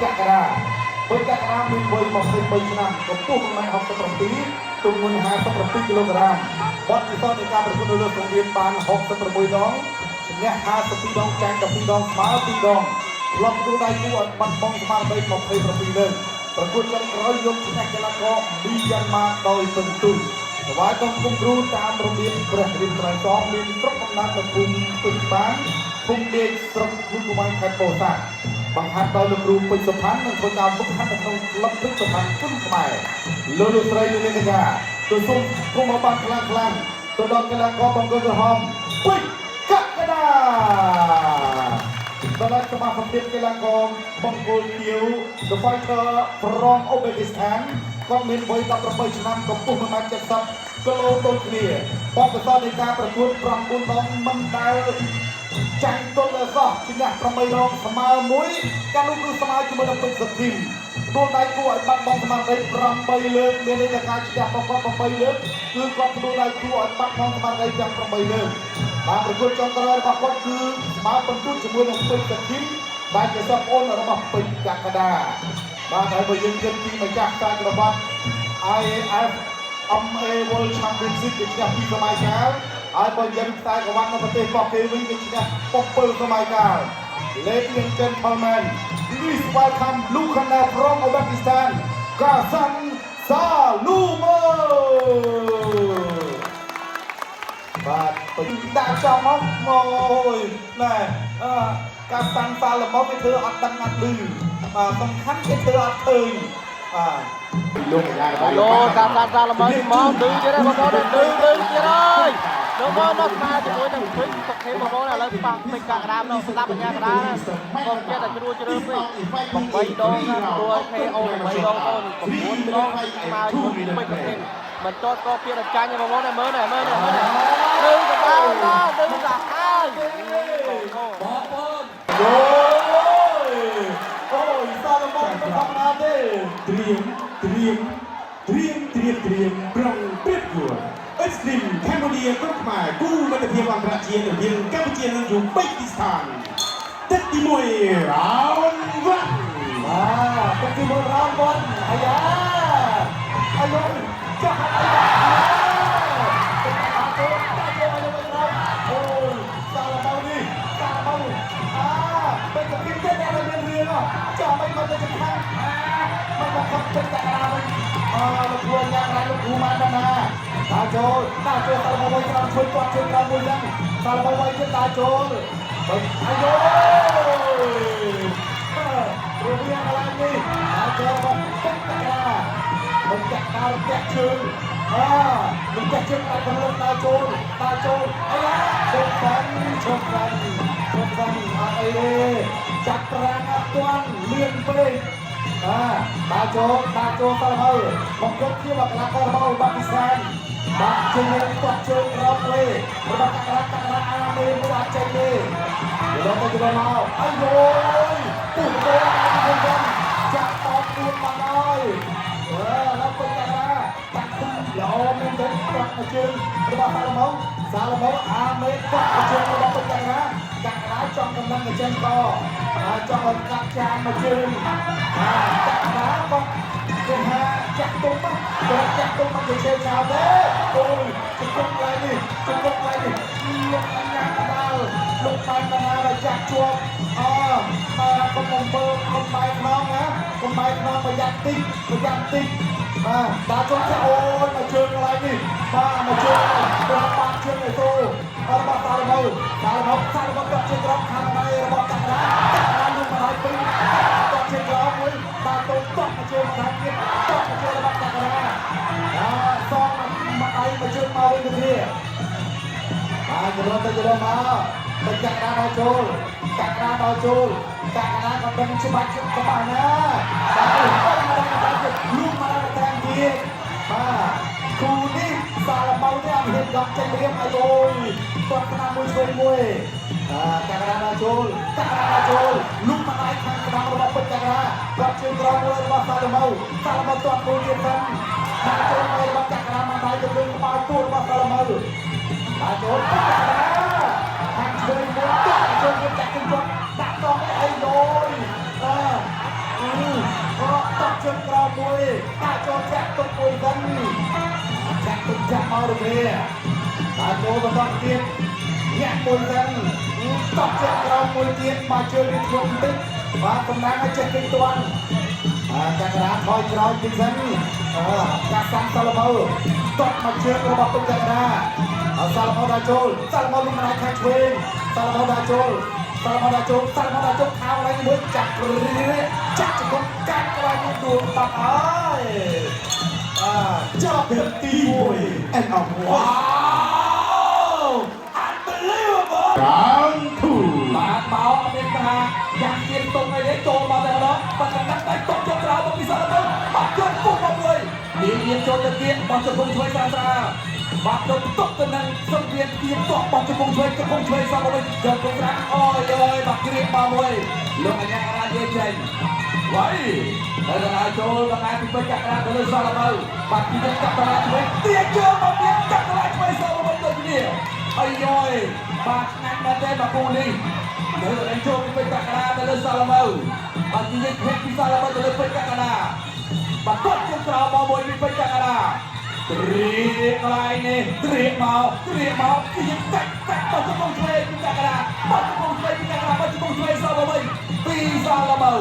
កក្កដាពេជ្រកក្កដាមានវ័យ23ឆ្នាំកម្ពស់1ម៉ែត្រ67ទម្ងន់57គីឡូក្រាមបទពិសោធន៍នៃការប្រកួតនៅលើសង្វៀនបាន66ដងឈ្នះ52ដងចាញ់12ដងស្មើ2ដងធ្លាប់ទទួលដៃគូឲ្យបាត់បង់ស្មារតី27លើកប្រកួតចុងក្រោយយកឈ្នះកីឡាករមីយ៉ាន់ម៉ាដោយពិន្ទុថ្វាយបង្គំគ្រូតាមរបៀបព្រះរាមត្រៃសមានស្រុកកំណើតនៅភូមិពេជ្របាងភូមិលេខស្រុកភ្នំកុមារខេត្តពោធិ៍សាត់បង្ហាត់ដោយលោកគ្រូពេជ្រសុផាន់និងធ្វើការវឹកហាត់នៅក្នុងក្លឹបពេជ្រសុផាន់គុនខ្មែរលោកលោកស្រីលោកនាងកញ្ញាទសូមគុំឲ្យបានខ្លាំងខ្លាំងទៅដល់កីឡាករបង្គោលក្រហមពេជ្រកក្កដាដល់សមាជិកកីឡាករបង្គោលខៀវ The Fighter from Uzbekistan គាត់មានវ័យ18ឆ្នាំកម្ពស់1ម៉ែត្រ70គីឡូដូចគ្នាបទពិសោធន៍នៃការប្រកួត9ដងមិនដែលចាញ់ទល់អសោះឈ្នះ8ដងស្មើមួយកាលនោះគឺស្មើជាមួយនឹងពេជ្រសធីមដួលដៃគូឲ្យបាត់បង់ស្មារតី8លើកមានន័យថាការឈ្នះរបស់គាត់8លើកគឺគាត់ដួលដៃគូឲ្យបាត់បង់ស្មារតីទាំង8លើកបាទប្រកួតចុងក្រោយរបស់គាត់គឺស្មើពិន្ទុជាមួយនឹងពេជ្រសធីមដែលជាសិស្សប្អូនរបស់ពេជ្រកក្កដាបាទហើយបើយើងគិតពីម្ចាស់ខ្សែក្រវ៉ាត់ IAF MA World Championship គេឈ្នះពីសម័យកាលហើយបើយើងខ្សែក្រវ៉ាត់នៅប្រទេសរបស់គេវិញគេឈ្នះ7សម័យកាល Ladies and gentlemen, please welcome Lukhana from Uzbekistan, Gasan Salumo បាទទៅដាក់ចំមកមកអូយណែអឺកាសាន់សាឡម៉ូគេធ្វើអត់ដឹងអត់ឮបាទសំខាន់គេធ្វើអត់ឃើញបាទ លោកកញ្ញា យោកាសាន់សាឡម៉ូមកឌឺទៀតហើយបងប្អូនឌឺឌឺទៀតហើយលោកបងមកស្មើជាមួយនឹងពេជ្រសុខេបងប្អូនឥឡូវប៉ះពេជ្រកក្កដានោះស្ដាប់បញ្ញាកដាណាកុំចេះតែជ្រួជ្រើពេក8ដងណាទទួល KO 8ដងបង9ដងស្មើជាមួយពេជ្រសុខេមិនតតក៏ពីរចាញ់បងប្អូនមើលនេះមើលនេះមើលនេះឌឺកដាណាឌឺសាហាវបងប្អូន បងប្អូនអូយអូយសាឡម៉ុនមិនធម្មតាទេ ត្រៀមត្រៀមត្រៀមត្រៀមត្រៀមប្រុងប្រៀបគួរ Extreme Cambodia ក្រុមខ្មែរគូមិត្តភាពអន្តរជាតិរវាងកម្ពុជានិងយូបេគីស្ថានទឹកទី1 round 1 បាទទឹកទី1 round 1អាយ៉ាអាយចុះអាយ៉ាទឹកអាចូលតាចូលអាយវិញក្រោមអូយសាឡម៉ុននេះសាឡម៉ុនអាពេកពីទៀតតែមានរឿងចុះមិនមកទៅខាងអាមិនមកខំពេកតារាវិញអើលោកគ្រូញ៉ាំរ៉ាលោកគ្រូមកដល់ណាតាចូលតាចូលសាឡម៉ុនវិញក្រោមជួយគាត់ជួយក្រោមមួយហ្នឹងសាឡម៉ុនវិញទៀតតាចូលអាយរវាងកន្លែងនេះហើយចូលរបស់ពេជ្រកក្រាមិនចាក់ដាល់ចាក់ជើងអើមិនចាក់ជើងតែកំឡុងដើរចូលដើរចូលអាយ៉ាជុំសាន់ជុំសាន់ជុំសាន់អត់អីទេចាប់ប្រាំងអត់ទាន់លឿនពេកបាទដើរចូលដើរចូលតើហើយមកគ្រប់ជាកលាកររបស់បាគីស្ថានបាទជើងទាត់ជើងក្រោមលេរបស់កក្រាកក្រាអាមេមួយអត់ចេញទេយកទៅយកមកអាយយពុះទៅអាយចាក់តបខ្លួនមកហើយអឺដល់ពេញកក្រាតាក់ល្អមែនទេទាត់មកជើងរបស់សាឡម៉ូសាឡម៉ូអាមេទាត់មកជើងរបស់ពេញកក្រាកក្រាចង់កំណងកញ្ចឹងកអាចង់ឲ្យកាត់ចានមកជើងអាកក្រាក៏គេថាចាក់ទុំគាត់ចាក់ទុំមកទៅឆេចោលទេអូយជង្គង់កន្លែងនេះជង្គង់កន្លែងនេះលោកអញ្ញាកដាលលោកបែកណាដែលចាក់ជាប់អបាទកុំបំពើកុំបែកខ្នងណាកុំបែកខ្នងប្រយ័ត្នតិចប្រយ័ត្នតិចបាទបាទជុំចាអូយមកជើងកន្លែងនេះបាទមកជើងប្រាប់បាក់ជើងឯតូរបស់សាឡម៉ូសាឡម៉ូសាឡម៉ូទាត់ជើងក្រោមខាងដៃរបស់កក្កដាកក្កដាលុបមកឲ្យពេញទាត់ជើងក្រោមមួយបាទតូទាត់មកជើងមកដល់ទៀតទាត់មកជើងរបស់កក្កដាអាសងមកដៃមកជើងមកវិញគ្នាបាទចរទៅចរមកទៅកក្កដាដល់ចូលកក្កដាដល់ចូលកក្កដាក៏ដឹងច្បាច់ក្បាលណាបាទមកដល់ទៀតលូកមកដល់តាមទៀតបាទគូនេះសាឡម៉ៅនេះអត់ហ៊ានដកចេញរៀមអាយអូយទាត់ស្នាមមួយឆ្វេងមួយបាទកក្កដាដល់ចូលកក្កដាដល់ចូលលូកមកដៃខាងស្ដាំរបស់ពេជ្រកក្កដាគាត់ជើងក្រោមមួយរបស់សាឡម៉ៅសាឡម៉ៅទាត់មួយទៀតសិនដាក់ចូលមករបស់កក្កដាមកដៃទៅលើក្បាលទួរបស់សាឡម៉ៅបាទចូលពេជ្រកក្កដាខាងឆ្វេងមួយទាត់ចូលទៀតចាក់ជើងគាត់ដាក់តងអីយយអឺ ជើងក្រោមមួយតាចូលចាក់ទុកមួយសិនចាក់ទុកចាក់មកដូចគ្នាតាចូលបន្តទៀតញាក់មួយសិនតបជើងក្រោមមួយទៀតមកជើងនេះធ្ងន់បន្តិចបាទតំណាងឲ្យចេះគេទាន់អាកក្រាថយក្រោយតិចសិនអឺកាសំសាឡម៉ូតបមកជើងរបស់ទុកកក្រាសាឡម៉ូដល់ចូលសាឡម៉ូលុំម្ដាយខាងឆ្វេងសាឡម៉ូដល់ចូលសាឡម៉ូដល់ចូលសាឡម៉ូដល់ចូលខោอะไรមួយចាក់ចាក់ជង្គង់កាត់ក្បាលមួយដួលបាត់ហើយអា ចប់ទឹកទី1 and of វ៉ាវ unbelievable round 2 បាទមកអមេរិកាយ៉ាងទៀងតុងអីទេចូលមកតែម្ដងបាត់កាត់ដៃតុកយកក្រៅមកពីសារទៅបាត់យកពុះមកមួយនេះរៀនចូលទៅទៀតបោះជង្គង់ឆ្វេងស្រាលស្រាលបាទទៅតុកទៅនឹងសង្វៀនទៀងតបោះជង្គង់ឆ្វេងជង្គង់ឆ្វេងសងមកវិញជង្គង់ស្រាលអូយអើយបាទគ្រៀបមកមួយលោកអញ្ញារាយាយចេញវ៉ៃហើយដល់ចូលដល់ឯពីពេជ្រកក្រាទៅលើសាឡម៉ៅបាទពីនេះកាប់តឡាឆ្វេងទាជើងមកទៀតកាប់តឡាឆ្វេងសងមកវិញដូចគ្នាអាយយបាទឆ្ងាញ់មែនទេបាទគូនេះនៅតែចូលពីពេជ្រកក្រាទៅលើសាឡម៉ៅបាទនិយាយភេទពីសាឡម៉ៅទៅលើពេជ្រកក្រាបាទគាត់ជើងក្រោមមកមួយពីពេជ្រកក្រាត្រៀកកន្លែងនេះត្រៀកមកត្រៀកមកគឺយើងកាច់កាច់បោះជង្គង់ឆ្វេងពីកក្រាបោះជង្គង់ឆ្វេងពីកក្រាបោះជង្គង់ឆ្វេងសងមកវិញពីសាឡម៉ៅ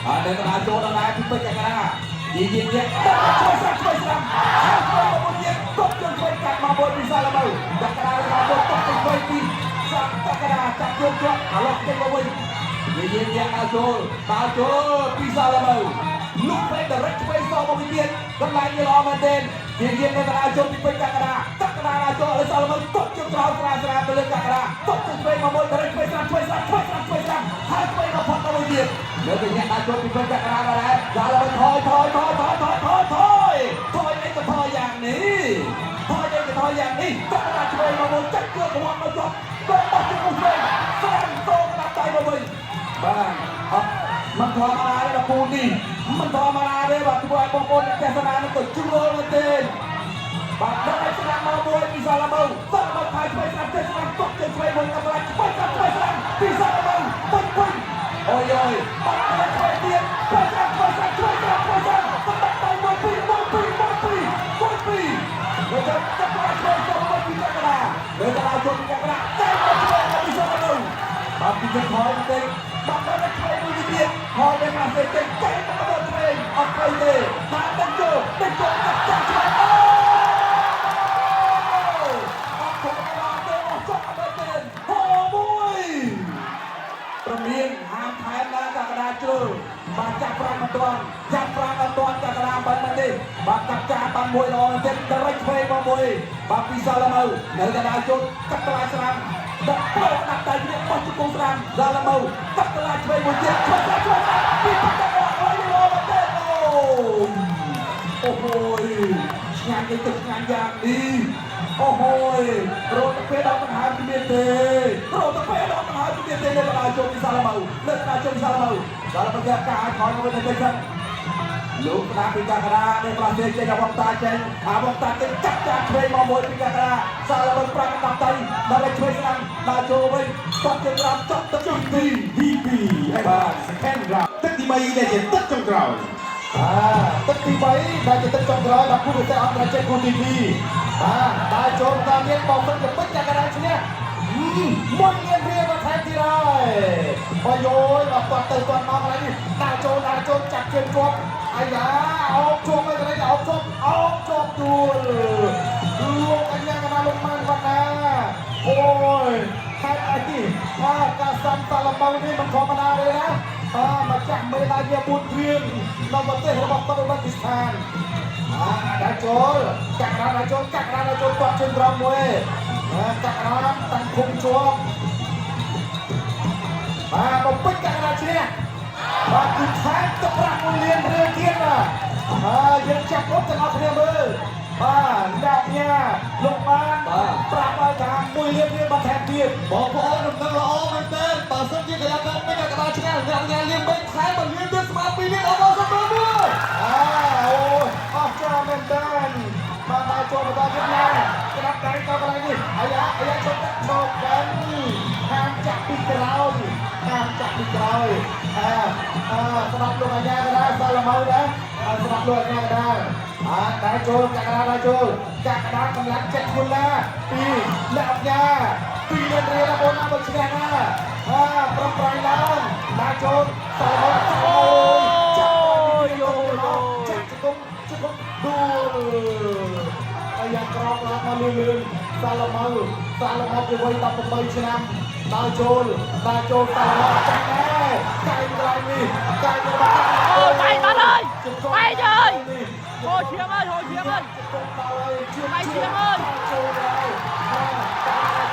ហើយនៅកណ្ដាលចូលដល់ដែរពីពេជ្រកក្រាយីយីយីដាក់ឆ្វេងស្រាំឆ្វេងស្រាំហើយឆ្វេងមកមួយទៀតកប់ជើងឆ្វេងកាត់មកមួយពីសាឡម៉ៅកក្រាមកមួយតបទៅឆ្វេងពីសាកក្រាចាប់ជើងជាប់អាឡុកចេញមកវិញយីយីយីដល់ចូលដល់ចូលពីសាឡម៉ៅលុកពេកដល់រិចឆ្វេងសមកវិញទៀតកន្លែងនេះល្អមែនទែនយីយីនៅកណ្ដាលចូលពីពេជ្រកក្រាកក្រាដល់ចូលឲ្យសាឡម៉ៅតបជើងក្រោយស្រាស្រាទៅលើកក្រាតបជើងឆ្វេងមកមួយដល់រិចឆ្វេងស្រាំឆ្វេងស្រាំឆ្វេងស្រាំឆ្វេងស្រាំហើយឆ្វេងមកផុតមកវិញទៀតនៅតែញាក់ដល់ចូលពីពេជ្រកក្រាដែរដល់ហើយថយថយថយថយថយថយថយថយអីក៏ថយយ៉ាងនេះថយអីក៏ថយយ៉ាងនេះកក្រាឆ្វេងមកមួយចាច់ជើងកវ៉ាន់មកជាប់កងបោះជើងឆ្វេងស្រាំតោក្តាប់ដៃមកវិញបាទអត់មិនធម្មតាទេដល់ពូនេះមិនធម្មតាទេបាទធ្វើឲ្យបងប្អូនអ្នកទស្សនានឹងក៏ជ្រុលមែនទេបាទដល់ឲ្យស្រាំមកមួយពីសាឡាម៉ូសាឡាម៉ូថៃឆ្វេងស្រាំចេះស្រាំទុកជើងឆ្វេងមួយកម្លាំងឆ្វេងស្រាំឆ្វេងស្រាំពីសាឡាម៉ូពេញពេញអូយអូយបាទដល់ឆ្វេងទៀតឆ្វេងស្រាំឆ្វេងស្រាំឆ្វេងស្រាំឆ្វេងស្រាំសម្បត្តិដៃមួយពីរមួយពីរមួយពីរមួយពីរដល់ចាប់ចាប់ឆ្វេងចូលមកពីកក្រាដល់ដល់ចូលពីកក្រាតែមកឆ្វេងពីសាឡាម៉ូបាទពីថយបន្តិចបាទដល់ឆ្វេងមួយទៀតថយទៅមកសេតិចកែមកដល់ឆ្វេងអត់ទៅទេបាទដល់ចូលដល់ចូលកាត់ចាក់ឆ្វេងអូអត់ធម្មតាទេអត់ចប់អត់ទេហូមួយប្រមានហាមថែមណាកក្រាជ្រុលបាទចាប់ប្រាំមិនទាន់ចាប់ប្រាំអត់ទាន់កក្រាបានមិនទេបាទកាត់ចាបានមួយល្អមែនទេដល់រិចឆ្វេងមកមួយបាទពីសាឡាម៉ៅនៅកណ្ដាលជុតកាត់តឡាស្រាំដាក់ប្រដាក់ដៃគ្នាបោះជង្គង់ស្រាំសាឡាម៉ៅកាត់តឡាឆ្វេងមួយទៀតឆ្វេងស្រាំឆ្វេងស្រាំពីកក្រាអីល្អមែនទេអូអូហូយឆ្ងាញ់ទៅឆ្ងាញ់យ៉ាងនេះអូហូយរត់ទៅពេលដល់ដង្ហើមគ្មានទេរត់ទៅពេលដល់ដង្ហើមគ្មានទេនៅកណ្ដាលជុំពីសាឡាម៉ៅនៅកណ្ដាលជុំសាឡាម៉ៅសាឡាម៉ៅគេកាឲ្យថយមកវិញទៅសិនលោកស្ដាប់ពីកក្រានេះប្រទេសចេញអវតាចេញអវតាចេញកាត់ចាក់ឆ្វេងមកមួយពីកក្រាសាឡាម៉ៅប្រាំកណ្ដាប់ដៃដល់ឆ្វេងស្ដាំដល់ចូលវិញគាត់ជើងក្រោមចប់ទឹកទី 2 2 បាទ second round ទឹកទី3ដែលជាទឹកចុងក្រោយ បាទទឹកទី3ដែលជាទឹកចុងក្រោយដល់គូពិសេសអន្តរជាតិគូទី2បាទដល់ចូលតាមទៀតបោះទឹកជាពេជ្រកក្រាឈ្នះមុនលានរៀលមកថែមទៀតហើយអូយយបាទគាត់ទៅគាត់មកកន្លែងនេះដល់ចូលដល់ចូលចាប់ជើងជាប់អាយ៉ាអោបជាប់ហើយកន្លែងនេះអោបជាប់អោបជាប់ដួលលោកអញ្ញាកណាលោកម៉ាន់វណ្ណាអូយហេតុអីបាទការសំសាឡម៉ៅនេះមិនធម្មតាទេណាបាទម្ចាស់មេដាយ4គ្រឿងនៅប្រទេសរបស់កុម្មុយនីស្ថានបាទដល់ចូលកាក់រ៉ាដល់ចូលកាក់រ៉ាដល់ចូលគាត់ជើងក្រោមមួយកាក់រ៉ាតាំងឃុំជាប់បាទបំពេញកាក់រ៉ាឈ្នះបាទគឺថែមទឹកប្រាក់1លានរៀលទៀតបាទហើយយើងចាប់អត់ទាំងអស់គ្នាមើលបាទអ្នកញ៉ាលោកបានប្រាប់ឲ្យថា1លានរៀលបន្ថែមទៀត បងប្អូនដំណឹងល្អមែនទែនបើសិនជាកីឡាករពេជ្រកក្រាឈ្នះអ្នកញ៉ាលៀងវិញថែម1លានទៀតស្មើ2លានអបអរសាទរមួយ អើអូអស់ចាមែនទែនបាទដល់ចូលបន្តទៀតណាក្តាប់ដៃទៅកន្លែងនេះអាយ៉ាអាយ៉ាឈប់ឈប់กันហាមចាក់ពីក្រោយហាមចាក់ ពីក្រោយអើអើស្ដាប់លោកអាញាក៏ដែរសាឡម៉ៅដែរស្ដាប់លោកអាញាក៏ដែរអើដែរចូលកក្កដាដែរចូលកក្កដាកម្លាំងចិត្តគុណឡាពីអ្នកអញ្ញា2លានរៀលបងណាមកឈ្នះណាអើប្រំប្រែងឡើងដែរចូលសាឡម៉ៅ អូ ចាប់ យយោ ចាប់ជង្គង់ជង្គង់ដួលអាយ៉ាក្រោកឡើងមកលឿនលឿនសាឡម៉ៅសាឡម៉ៅពីវ័យ18ឆ្នាំដើរចូលដើរចូលសាឡម៉ៅចាក់ដែរកាយកន្លែងនេះកាយរបស់ អូយបែកបាត់ហើយបែកហើយហូរឈាមហើយហូរឈាមហើយបែកឈាមហើយ ចូលហើយ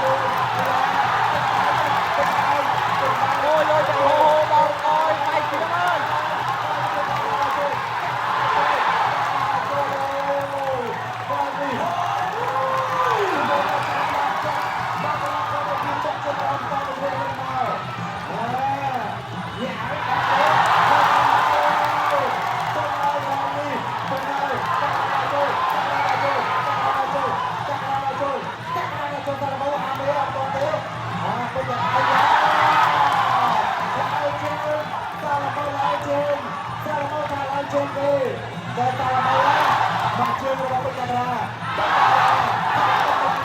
ចូល អូយយចាក់ហូរបងអើយបែកឈាមហើយ តែតាមកមកជើងរបស់ពេជ្រការាតាតា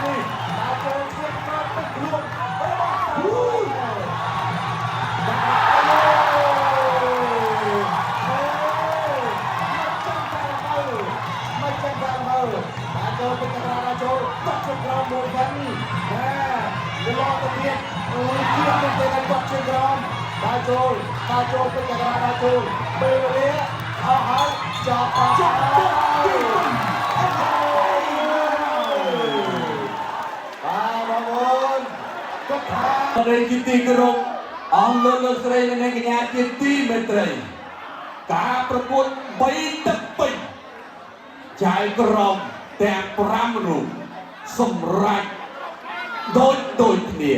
នេះមកជើងស្គមក្រពេជ្រខ្លួនរបស់អូយមកចាំតាមកមកចាំតាមកតាចូលពេជ្រការាចូលតាក់ជើងក្រោមមួយវិញណែលឡទៅទៀតអូយគៀបទៅតែតាក់ជើងក្រោមតាចូលតាចូលពេជ្រការាតាចូលពេលវេលាអស់ហើយចប់ ចប់ទឹកទី1 បាទបងប្អូនគាត់ថា ត្រីជាទីគោរពអស់លោកលោកស្រីនិងអ្នកកញ្ញាជាទីមេត្រី ការប្រកួត3ទឹកពេញចែកក្រុមទាំង5រូបសម្រាប់ដូចដូចគ្នា